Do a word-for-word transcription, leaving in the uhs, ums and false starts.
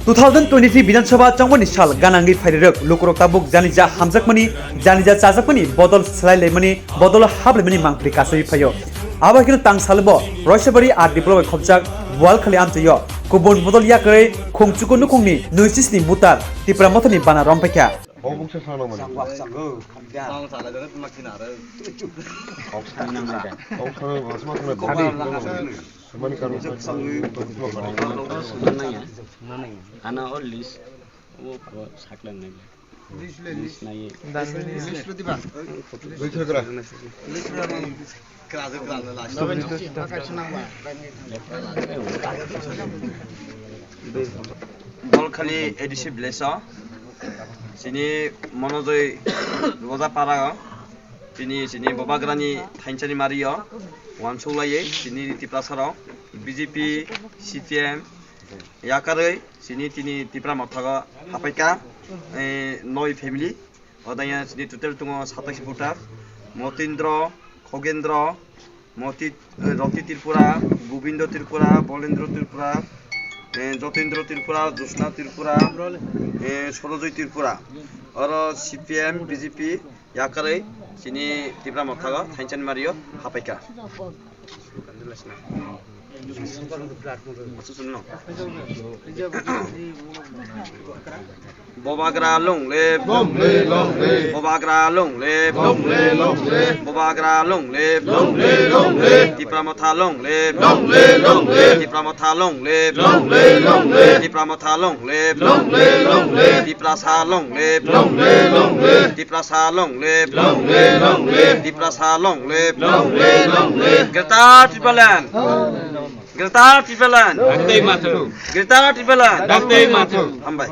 Two thousand twenty-three Bidhan Sabha chongmani sal ganangwi phairwrwk lukurok tabuk janija hamjakmani, janija chajakmani bodol swlailaimani, bodol hablaimani mangpili kasawi phaio. Abo haikhe tang salbo Roisabari R D block bai khopjak Bualkhali amchaio kubun bodol yakarwi khungchuku nukhungni nui chisni butar Tipra Mothani bana rompaikha. Bo buksa sana mani. Kok sana, kok sana, bas mas na kadi. Mani karon. Ana all list. O ko saklan nai. List nai. List lo diba? Dui thok ra. Bualkhali A D C village o chini Monojoy Roja para o chini, chini Bobagrani Thainsani Mari o uansuk laiwi chini Tiprasa rok B J P, C P M yakarwi chini tini Tipra Motha o hapaikha, eh, noi family. Odaya chini total tongo satais voter, Motindro, Khogendro, Moti, eh, Roti Tripura, Gobindo Tripura, Bolendro Tripura, eh, Jotendro Tripura, Josna Tripura, eh, Sorojoy Tripura. Oro C P M, B J P yakarwi chini Tipra Motha o Thainsani Mari o hapaikha. Bobagra long live. Long live, long live. Bobagra long live. Long live, long live. Bobagra long live. Long live, long live. Tipra Motha long live. Long live, long live. Tipra Motha long live. Long live, long live. Tipra Motha long live. Long live, long live. Tiprasa long live. Long live, long live. Tiprasa long live. Long live, long live. Tiprasa long live. Long live, long live. Greater Tipraland. Greater Tipraland. Daktei matu. Greater Tipraland. Daktei matu. Hambai.